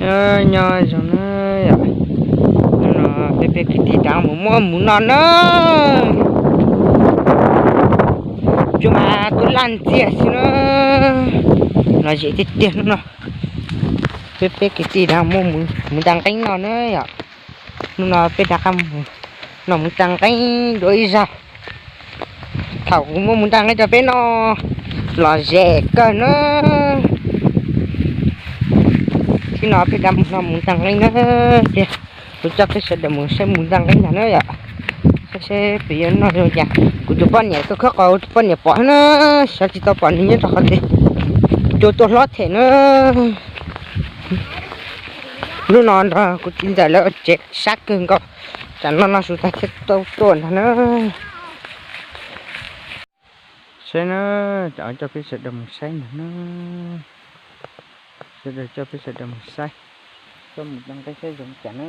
Nyob zoo na yom, hnub no peb peb kwv tij rov mus muab mus no na. Ntsuag mas tuaj laj ntxiag xwb na. Lom zem tiag tiag hnub no. Peb peb kwv tij rov muab mus nta nqeeb no na yom. Hnub no peb rov qab noj mus nta nqeeb dua ib zaug. Thaum kuv muab mus nta nqeeb rau peb noj, lom zem kawg na. Thaum no peb rov mus noj mus nta nqeeb na. Ces kuv coj peb sawv daws mus saib mus nta nqeeb ntag na yom. Saib saib peb yuav noj zoo cas. Kuv tus poj niam tuaj khawb qos, tus poj niam pom na, xyov tsis tau pom nws nyob rau qhov twg. Cua tuaj hlob them na. Hnub no nrog kuv txiv ntxawm lawv ua tsev sab kawg nkaus, tsam no no su tag thiaj tau tuaj ntag na. Saib na, coj peb sawv daws mus saib ntag na. Sawv daws coj peb sawv daws mus saib, coj mus nta nqeeb saib zoo cas na.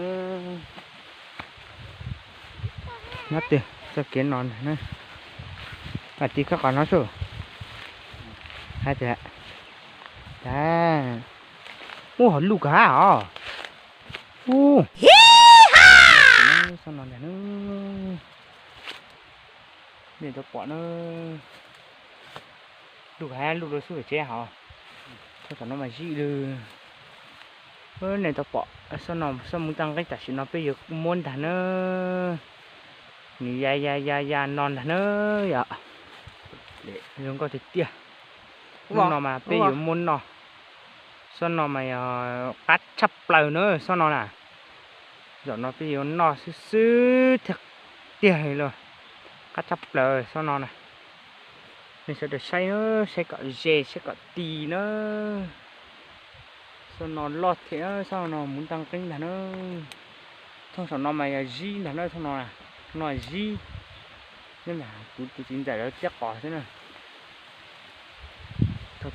Nyob twg txoj kev no ntag na. Tim khawb qos no sub. Hais tias, ub, ho luj kawg hab os. Ub, xob no ntag na. Nej tau pom na. Luj kawg hab, luj rau xub pem tsev hos. Thaum no mas zij lawm. Nej tau pom xob no, xob mus nta nqeeb tam sim no peb yuav muab ntag na. Nws ya ya ya ya no ntag na yom. Zoo nkauj tiag tiag. Hnub no mas peb yuav muab noj. Xob no mas yog qab tshaj plaws na xob no na. Zaum no peb yuav noj xwb xwb thiaj tiag li los. Qab tshaj plaws xob no na. Nej sawv daws saib na, saib kom ze saib kom ti na. Xob no loj thiab, xob no mus nta nqeeb ntag na. Thooj saum no mas yog zib ntag na, thooj no, no zib. Nyob ntawm kuv tus txiv ntxawm lawv tiab qos xwb na. Xob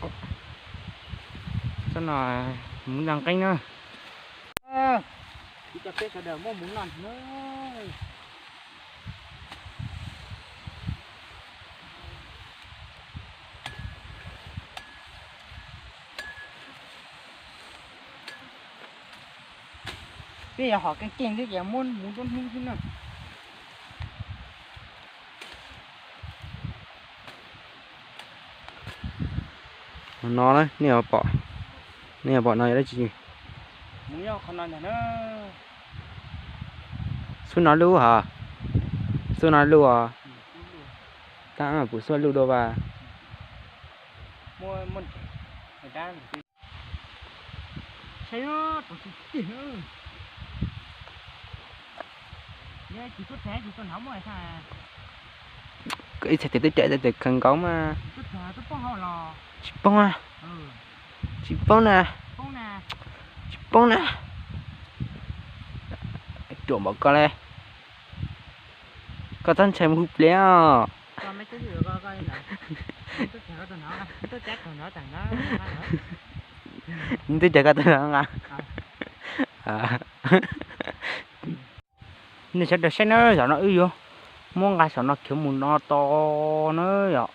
no mus nta nqeeb na. Kuv coj peb sawv daws muab mus noj ntag na. Peb yog hom keej keej xwb ces muab mus nruab hnub xwb na. No na, nej yuav pom, nej yuav pom no yog dab tsi? Xub no luj hos, xub no luj os. Tab pum xub luj dua vas. Ib txhais tes twb cais tau tes kawg nkaus mas. Tsis poob na. Tsis poob na. Tsis poob na. Ruam npaum koj le. Koj txhob ntshai mus hu pliag os. Twb cais koj tau no nqa. Nej sawv daws saib na, zaum no wb yuav muab nqa saum no khiav mus no to na yom.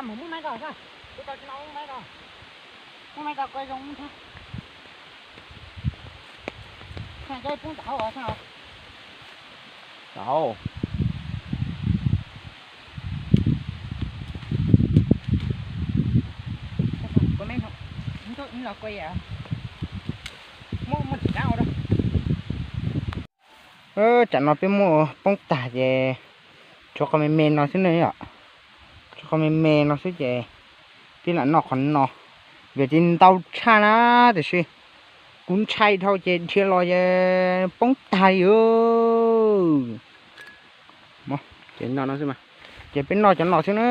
Muab maiv ko, muab maiv ko quaj zoo thiab. Poob tom hauv os. Tom hauv. Tsam no peb muab poob tag ces tshuav qhov me me no xwb ne yom. Tshuav Me me no xwb ces peb lam noj qhov no, vim tias ntau tshaj na, tiam sis kuv ntshai dhau ces dhia los es poob tag li. Ces peb noj cov no xwb na.